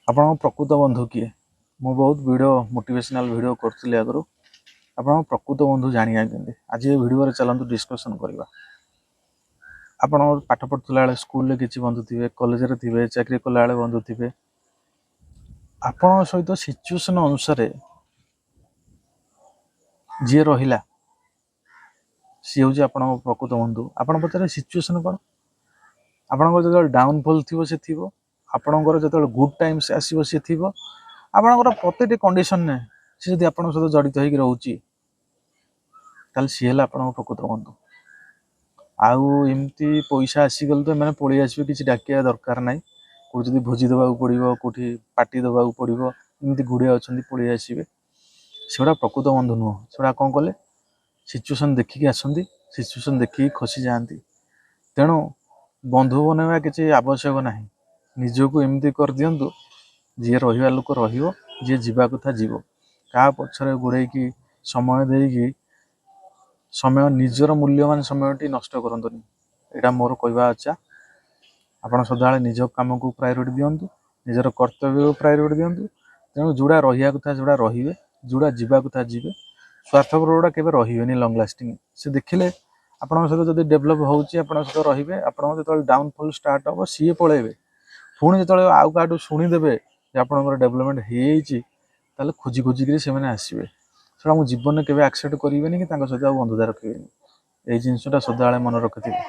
ଆପଣଙ୍କ ପ୍ରକୃତ ବନ୍ଧୁ କିଏ? ମୁଁ ବହୁତ ଭିଡ଼ିଓ, ମୋଟିଭେସନାଲ୍ ଭିଡ଼ିଓ କରୁଥିଲି ଆଗରୁ। ଆପଣଙ୍କ ପ୍ରକୃତ ବନ୍ଧୁ ଜାଣିବା କେମିତି? ଆଜି ଏ ଭିଡ଼ିଓରେ ଚାଲନ୍ତୁ ଡିସ୍କସନ୍ କରିବା। ଆପଣ ପାଠ ପଢ଼ୁଥିଲା ବେଳେ ସ୍କୁଲରେ କିଛି ବନ୍ଧୁ ଥିବେ, କଲେଜରେ ଥିବେ, ଚାକିରି କଲାବେଳେ ବନ୍ଧୁ ଥିବେ। ଆପଣଙ୍କ ସହିତ ସିଚୁଏସନ୍ ଅନୁସାରେ ଯିଏ ରହିଲା, ସିଏ ହେଉଛି ଆପଣଙ୍କ ପ୍ରକୃତ ବନ୍ଧୁ। ଆପଣ ପଚାରିବେ, ସିଚୁଏସନ୍ କ'ଣ? ଆପଣଙ୍କର ଯେତେବେଳେ ଡାଉନଫଲ୍ ଥିବ, ସେ ଥିବ। ଆପଣଙ୍କର ଯେତେବେଳେ ଗୁଡ୍ ଟାଇମ୍ସ ଆସିବ, ସେ ଥିବ। ଆପଣଙ୍କର ପ୍ରତିଟି କଣ୍ଡିସନରେ ସେ ଯଦି ଆପଣଙ୍କ ସହିତ ଜଡ଼ିତ ହେଇକି ରହୁଛି, ତାହେଲେ ସିଏ ହେଲା ଆପଣଙ୍କ ପ୍ରକୃତ ବନ୍ଧୁ। ଆଉ ଏମିତି ପଇସା ଆସିଗଲେ ତ ଏମାନେ ପଳେଇ ଆସିବେ, କିଛି ଡାକିବା ଦରକାର ନାହିଁ। କେଉଁଠି ଯଦି ଭୋଜି ଦେବାକୁ ପଡ଼ିବ, କେଉଁଠି ପାର୍ଟି ଦେବାକୁ ପଡ଼ିବ, ଏମିତି ଗୁଡ଼ିଏ ଅଛନ୍ତି, ପଳେଇ ଆସିବେ। ସେଗୁଡ଼ା ପ୍ରକୃତ ବନ୍ଧୁ ନୁହଁ। ସେଗୁଡ଼ା କ'ଣ କଲେ, ସିଚୁଏସନ୍ ଦେଖିକି ଆସନ୍ତି, ସିଚୁଏସନ୍ ଦେଖିକି ଖସି ଯାଆନ୍ତି। ତେଣୁ ବନ୍ଧୁ ବନେଇବା କିଛି ଆବଶ୍ୟକ ନାହିଁ। ନିଜକୁ ଏମିତି କରିଦିଅନ୍ତୁ, ଯିଏ ରହିବା ଲୋକ ରହିବ, ଯିଏ ଯିବା କଥା ଯିବ। କାହା ପଛରେ ଗୋଡ଼େଇକି ସମୟ ଦେଇକି ସମୟ, ନିଜର ମୂଲ୍ୟବାନ ସମୟଟି ନଷ୍ଟ କରନ୍ତୁନି। ଏଇଟା ମୋର କହିବା ଇଚ୍ଛା। ଆପଣ ସଦାବେଳେ ନିଜ କାମକୁ ପ୍ରାୟୋରିଟି ଦିଅନ୍ତୁ, ନିଜର କର୍ତ୍ତବ୍ୟକୁ ପ୍ରାୟୋରିଟି ଦିଅନ୍ତୁ। ତେଣୁ ଯେଉଁଟା ରହିବା କଥା ସେଗୁଡ଼ା ରହିବେ, ଯେଉଁଟା ଯିବା କଥା ଯିବେ। ସ୍ୱାର୍ଥପର ଗୁଡ଼ା କେବେ ରହିବେନି ଲଙ୍ଗ୍ ଲାଷ୍ଟିଂ। ସେ ଦେଖିଲେ ଆପଣଙ୍କ ସହିତ ଯଦି ଡେଭଲପ୍ ହେଉଛି, ଆପଣଙ୍କ ସହିତ ରହିବେ। ଆପଣଙ୍କ ଯେତେବେଳେ ଡାଉନଫଲ୍ ଷ୍ଟାର୍ଟ ହେବ, ସିଏ ପଳେଇବେ। ପୁଣି ଯେତେବେଳେ ଆଉ କାହାଠୁ ଶୁଣିଦେବେ ଯେ ଆପଣଙ୍କର ଡେଭଲପମେଣ୍ଟ ହେଇଯାଇଛି, ତାହେଲେ ଖୋଜି ଖୋଜିକିରି ସେମାନେ ଆସିବେ। ସେଟା ମୁଁ ଜୀବନରେ କେବେ ଆକ୍ସେପ୍ଟ କରିବେନି କି ତାଙ୍କ ସହିତ ଆଉ ବନ୍ଧୁତା ରଖିବେନି। ଏଇ ଜିନିଷଟା ସଦାବେଳେ ମନେ ରଖିଥିବେ।